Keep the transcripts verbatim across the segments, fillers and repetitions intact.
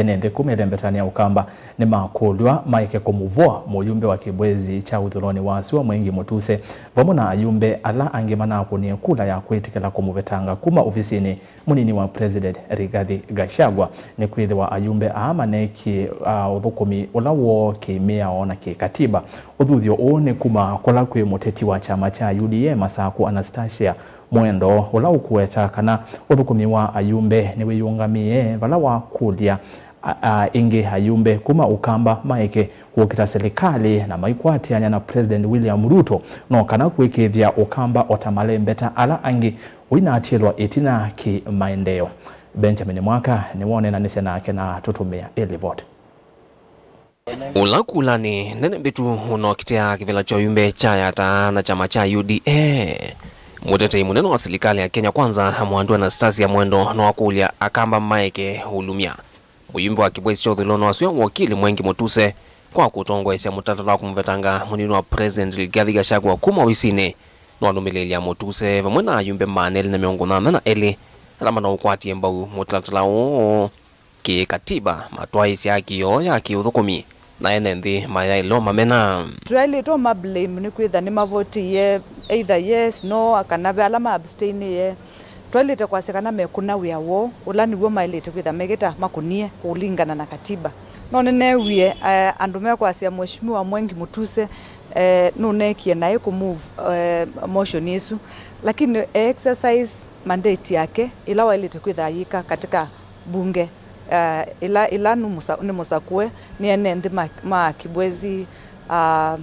Ene nthĩ kuma ĩlembetanĩ ya Ũkamba nĩmakũlw'a maeke kũmũvoa mũyumbe wa kĩvwezi kya ũthũlonĩ wa sua Mwengi Mũtuse, vamwe na ayumbe ala angĩ manakũnie kula ya kwĩtĩkĩla kũmũvetanga kuma ovisinĩ mũnini wa President Rigathi Gachagua, nĩkwĩthĩwa ayumbe aa maneekie, ah, ũthũkũmi ũla woo kĩ-mĩao na kĩ-katiba. Ũthuthyo ũũ nĩ kuma kũla kwĩ mũteti wa kyama kya U D A Masakũ, Anastasia Mwendo, ũla ũkũweta kana ũthũkũmi wa ayumbe nĩwĩyũngamĩe vala wakũlya, a, a, ĩngĩ ayumbe kuma Ũkamba maeke kũkita silikalĩ na maikwatĩany'a na President William Ruto, no kana kũĩkĩĩthya Ũkamba o ta malembeta ala angĩ ũinaatĩlwa ĩtina kĩ-maendeeo. Benjamin Mwaka nĩwoneenanĩsye nake na tũtũmĩa ĩlivoti. Ũla kulanĩ nene mbĩtu ũnokitĩa kĩvĩla kya ũyumbe kya Yatta na kyama kya U D A, mũtetei mũnene wa silikalĩ ya Kenya Kwanza, Mwandu Anastasia Mwendo, nĩwakũlya Akamba maeke ũlumya mũyumbe wa kĩvwezi kya ũthũlonĩ wa sua wakili Mwengi Mũtuse kwa kũtongoesya mũtalatala wa kũmũvetanga mũnini wa President Rigathi Gachagua kuma ovisinĩ. Nĩwanũmĩlĩĩlya Mũtuse vamwe na ayumbe maana elĩ na mĩongo nyanya na elĩ ala manaũkwatie mbau mũtalatala ũũ kĩ-katiba matwaĩĩsye haki yoo ya kĩ-ũthũkũmi na ene nthĩ mayaĩlwe mamena. Twaĩlĩtwe ma blame nĩ kwĩtha nĩmavotiie either yes, no, kana ve ala ma abstainie. Twaĩlĩte kwasya kana mekũna wĩa woo, ũla nĩw'o maĩlĩte kwĩtha mekĩta makũnie kũlingana na katiba. No nĩneewie, eh, andũ mekwasya Mheshimiwa Mwengi Mũtuse, eh, nũneekie naĩ kũ move, eh, motion ĩsu, lakini e exercise mandate yake ĩla waĩlĩte kwĩtha ayĩka katika bunge, ah, ĩla, ĩla nĩ mũsa-, nĩ mũsakũe nĩ ene nthĩ ma, ma Kibwezi, ah,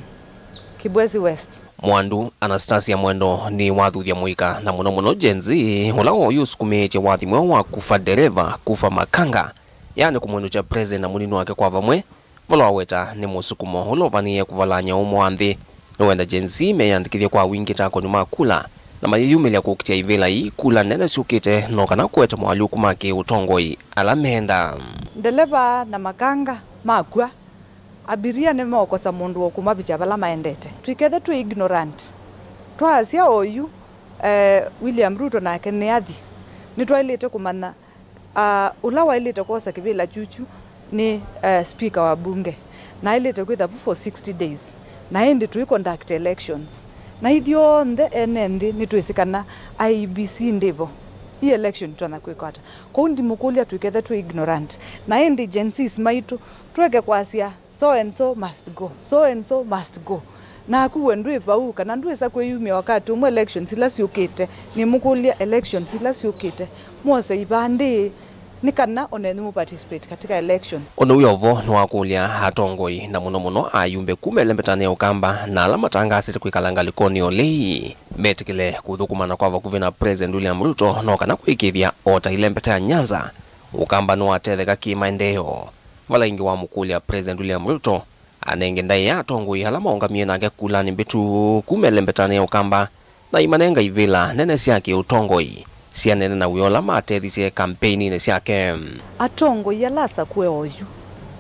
Kibwezi West. Mwandu Anastasia Mwendo nĩwathuthya mũika na mũno mũno Gen Z, ũla oyu ũsukumĩĩtye wathi mweũ wa Kufa Dereva, Kufa Makanga, yaani kũmwĩnũkya president na mũnini wake kwa vamwe, vala waweta nĩ mũsukumo ũla ũvanĩĩe kũvalany'a ũmwe wa nthĩ. Nĩwenda Gen Z meyĩandĩkĩthye kwa wingĩ ta akũni ma kula na mayĩyumĩlya kũkitĩa ivĩla ii kula nene syũkĩte, no kana kũete moalyũku ma kĩ-ũtongoi ala menda. Ndeleva na makanga makw'a, abiria nĩmeũkosa mũndũ wa kũmavĩtya vala maendete. Tũikethe twĩ ignorant. Twaasya oyu, eh, William Ruto nake nĩathi, nĩtwaĩlĩte kũmanya Ah, ũla waĩlĩte kwosa kĩvĩla kyukyu nĩ, eh, speaker wa bunge, na aĩlĩte kwĩtha vu for sixty days, na ĩndĩ tũi conduct elections, na ithyonthe ene nthĩ nĩtwĩsĩ kana I E B C ndĩvo. Ii election itonya kwĩka ata? Kwoou ndimũkũlya tũikethe twĩ ignorant, na ĩndĩ Gen Zs maitũ tũeke kwasya, so and so must go, so and so must go. Naku we ndwĩ vau, kana ndwĩsa kwĩyumya wakati ũmwe elections ila syũkĩte? Nĩmũkũlya, elections ila syũkĩte, mwose ivandĩ nĩ kana onenyu mũ participate katika election. Ũndũ wĩ o vo nĩwakũlya atongoi, na mũno mũno ayumbe kuma ĩlembetanĩ ya Ũkamba na ala matangaasĩte kwĩkala ngalĩkonĩ o lĩĩ, metĩkĩle kũthũkũmana kwa vakuvĩ na President William Ruto, no kana kũĩkĩĩthya o ta ĩlembeta ya Nyanza, Ũkamba nĩwatetheka kĩ-maendeeo. Vala ĩngĩ wamũkũlya President William Ruto anenge ndaĩa atongoi ala maũngamie nake kulanĩ mbĩtu kuma ĩlembetanĩ ya Ũkamba, na imanenga ivĩla nene sya kĩ-ũtongoi syanene na wĩa ũla matethisye kampeininĩ syake. Atongoi ala asakũe oyu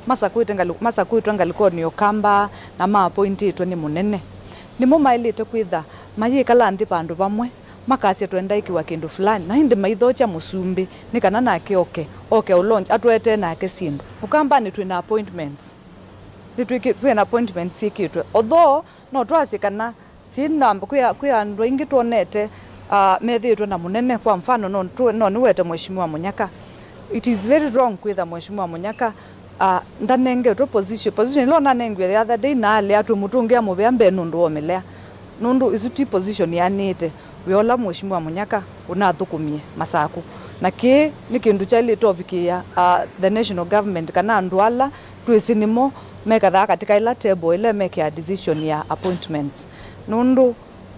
masakũĩte ngalĩ-, masakũĩtwe ngalĩkonĩ ya Ũkamba na maapointĩtwe nĩ mũnene, nĩmo maĩlĩte kwĩtha mayĩkala nthĩ vandũ vamwe, makasya, "Twenda ĩkĩwa kĩndũ fulani," na ĩndĩ maithokya mũsumbĩ nĩ kana nake oke, oke ũlonji, atũetee nake syĩndũ. Ũkambanĩ twĩ na appointments. Nĩtwĩkĩ-, twĩ na appointments syĩkĩtwe. Although no twasye kana syĩnamba kwĩ, kwĩ andũ aingĩ twonete, ah, methĩĩtwe na mũnene. Kwa mfano, no tũ-, no nĩwete Mheshimiwa Munyaka. It is very wrong kwĩtha Mheshimiwa Munyaka, ah, ndanengetwe position. Position ĩla ũnanengiwe the other day, naalea twĩmũtũngĩa mũvea mbee nũndũ wa ũmĩlea. Nũndũ ĩsu ti position yaanĩte wĩa ũla Mheshimiwa Munyaka ũnathũkũmie Masaku. Na kĩĩ nĩ kĩndũ kyaĩlĩte ũvikĩĩa, ah, the national government, kana andũ ala twĩsĩ nĩmo mekathaa katika ĩla table ĩla ĩmekĩaa decision ya appointments. Nũndũ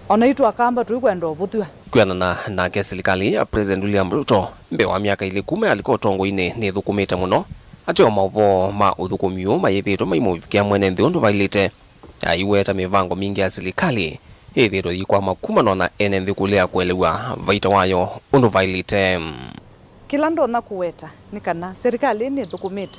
o naitũ Akamba tũikwenda ũvũthw'a. Kwĩanana nake, silikalĩ ya President William Ruto mbee wa myaka ilĩ kuma yalika ũtongoinĩ nĩthũkũmĩte mũno, ateo maũvoo ma ũthũkũmi ũũ mayĩthĩĩtwe maimũvikĩa mwene nthĩ ũndũ vailĩte. Aiweta mĩvango mingĩ ya silikalĩ yĩthĩĩtwe yĩkwama kumana na ene nthĩ kũlea kũelew'a vaita wayo ũndũ vailĩte. Kĩla ndonya kũweta nĩ kana serikali ĩĩ nĩthũkũmĩte.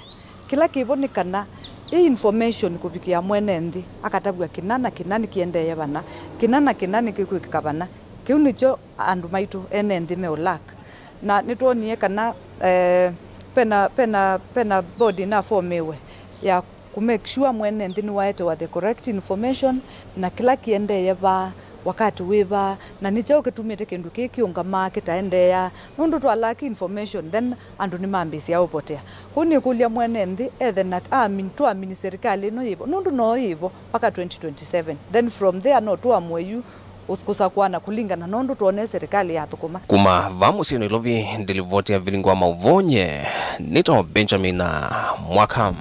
Kĩla kĩvo nĩ kana ĩ information kũvikĩa mwene nthĩ, akatavw'a kĩna na kĩna nĩkĩendee vana, kĩna na kĩna nĩkĩkwĩkĩka vana. Kĩu nĩkyo andũ maitũ ene nthĩ meũlack. Na nĩtwonie kana, eh, Pena, pena, pena board ĩnafomiwe ya kũ make sure mwene nthĩ nĩwaetewa the correct information, na kĩla kĩendee vaa, wakati wĩ vaa, na nĩ kyaũ kĩtumĩte kĩndũ kĩĩ kĩũngamaa kĩtaendeea. Nũndũ twa lack information, then andũ nĩmambĩĩsya ũpotea. Kwoou nĩkũlya mwene nthĩ ethe na amin-, tũamini serikali ĩno yĩvo, nũndũ noo yĩvo mpaka twenty twenty-seven. Then from there no tũamũe yu kũsakũana kũlingana na ũndũ twonee serikali yathũkũma. Kuma vaa mũsyĩ Nairobi, ndilivoti ya Vilingi wa Maũvoo nyie nĩtawa Benjamin Mwaka.